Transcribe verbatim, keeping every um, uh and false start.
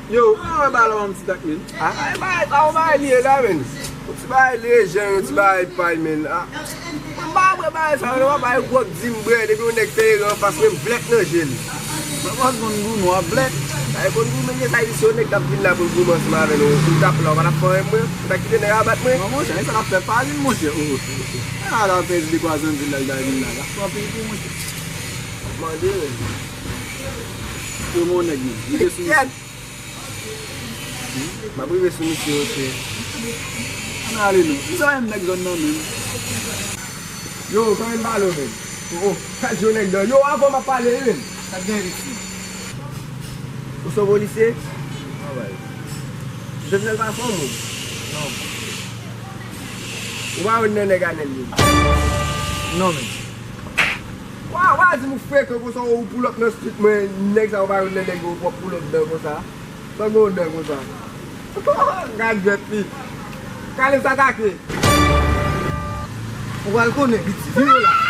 Yo, ou pa wè bagay la yon ti tak, men? Ah, bagay sa, yon bagay li ye la, men. Yon ti bagay lejan, yon ti bagay pay, men. Ah. Mwen pa wè bagay sa, non, pa bagay gwòg di m, brè. Depi yon nèg fè erè anfas mwen, m vlèk nan je l. Mwen pa konn goumen, w ap vlèk. Ay, konn goumen, men sa, se yon nèg k ap vin la pou l goumen ansanm avè nou. Ou t ap la, ou pa t ap fè anyen mwen. Ou ta kite nèg a bat mwen. Non, monchè, e sa l ap fè pa vin, monchè. Oh, oh, oh. A la, pèdi de kwa zanvil la, li ta vin la. L ap pran peyi pou monchè. Mande, men. Yo, mon nèg, men. Li te sou. M ap rive sou misye, mesye. Ann ale non. Kisa menm nèg zòn nan menm? Yo, kanmenm pale w menm. Oh, oh, gad yon nèg dan. Yo, avan m ap pale, wi menm. Sa k gen, Viti? Ou se yon polisye? Anwèl. Jovenel pa fè yon moun? Non. Ou pa youn nan nèg Anèl yo? Non, menm. Wa, wa di m ou frekan konsa, ou pull up nan street mwen, nèg sa ou pa youn nan nèg yo, w ap pull up dan konsa. Sa gen yon dan konsa. Gad jwèt li. Kalif sa atake. Ou pral konnen, Viti, vire la.